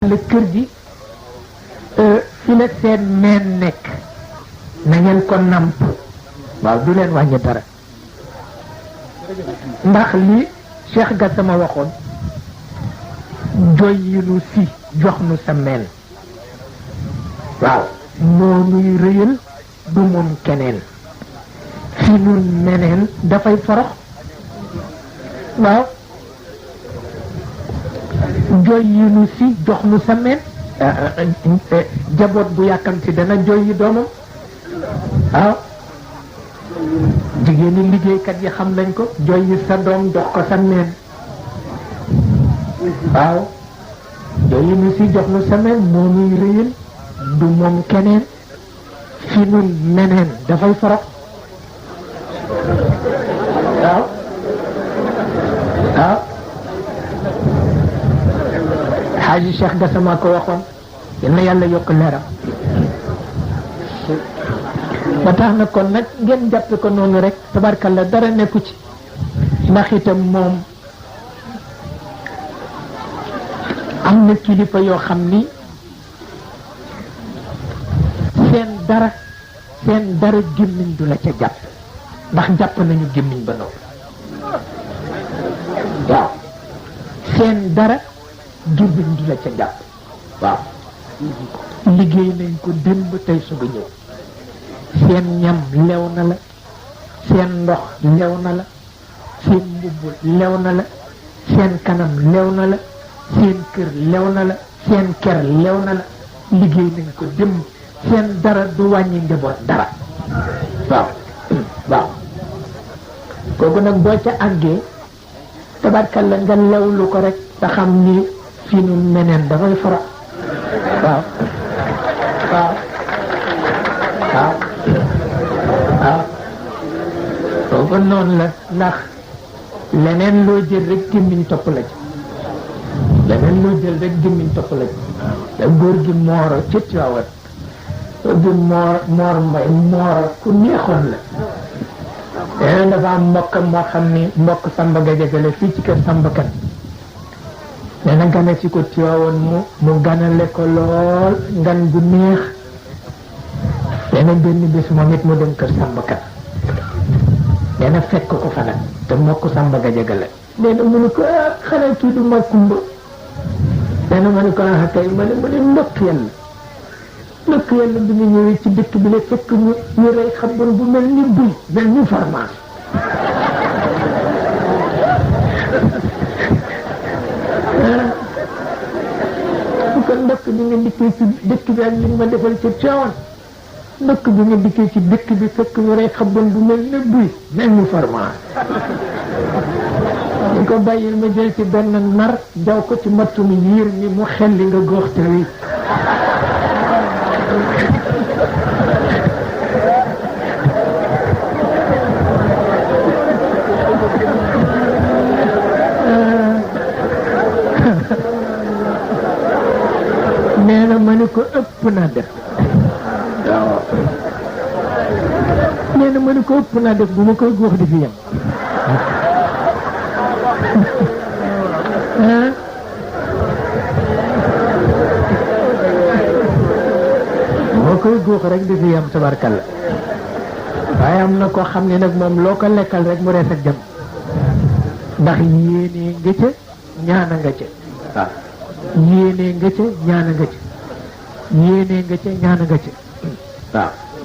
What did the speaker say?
la kër gi fi la seen meen nekk na ngeen ko namp waaw du leen wàññi dara ndax li Cheikh Gassama waxoon joy yi nu si jox nu sa meen waaw moo nuy rëyal du moom keneen fi nun meneen dafay forox waaw joy yi nu si jox nu sa meen jaboot bu yàkkamti dana joy yi doomam waaw jigéen ñi liggéeykat yi xam nañ ko joy yi sa doom jox ko sa meen waaw joy yi nu si jox nu sa meen moo nuy rëyal du moom keneen fi nun meneen dafay forox waaw waaw Xaaji Cheikh Gassama ko waxoon yal na yàlla yokk leeram ba tax na kon nag ngeen jàppe ko noonu rek tabarkalla dara nekku ci ndax itam moom am na kilifa yoo xam ni seen dara gémmiñ du la ca jàpp ndax jàpp nañu gémmiñ ba noppi waaw seen dara gémmiñ du la ca jàpp waaw liggéey nañ ko démb tey su nga ñëw seen ñam lew na la seen ndox lew na la seen mbubb lew na la seen kanam lew na la seen kër lew na la seen ker lew na la liggéey nañ ko démb seen dara du wàññi njaboot dara waaw waaw kooku nag boo ca àggee tabarkalla nga lewlu ko rek te xam ni fi nu meneen dafay fara waaw waaw waaw waaw kooku noonu la ndax leneen loo jël rek gémmiñ topp la ci leneen loo jël rek gémmiñ topp la ci te góor gi mooro ca Tiwaawan góor gi moor mbay mooro ku neexoon la leneen dafa am mbokk moo xam ni mbokk Samba Gajaga la fii ci kër Samba Kan nee na gane si ko Tiwaawan mu ganale ko lool ngan gu neex nee na benn bés moom it mu dem kër Samba Kan nee na fekk ko fa nag te mbokk Samba Gajaga la nee na mu ne ko xanaa kii du ma kumba nee na ma ne ko kay ma ne ndokk yàlla bi ñu ñëwee ci dëkk bi la fekk ñu rey xabban bu mel ni buy mel ni farmaas bu ko ndokk bi nga dikkee ci dëkk bi ak li ma defal ci Tiwaawan ndokk bi nga dikkee ci dëkk bi fekk ñu rey xabban bu mel ni buy mel ni farmaas ñu ko bàyyil ma jël ci benn nar jaw ko ci mattum yiir ni mu xelli nga góox te wi nee na ma ne ko ëpp naa def waaw nee na ma ne ko ëpp naa def bu ma koy góox di fi yem bu ma koy góox rek di fi yem tabarkalla waaye am na koo xam ne nag moom loo ko lekkal rek mu rees ak jëm ndax yéenee nga ca ñaana nga ca waaw yéenee nga ca ñaana nga ca yéenee nga ca ñaana nga ca waaw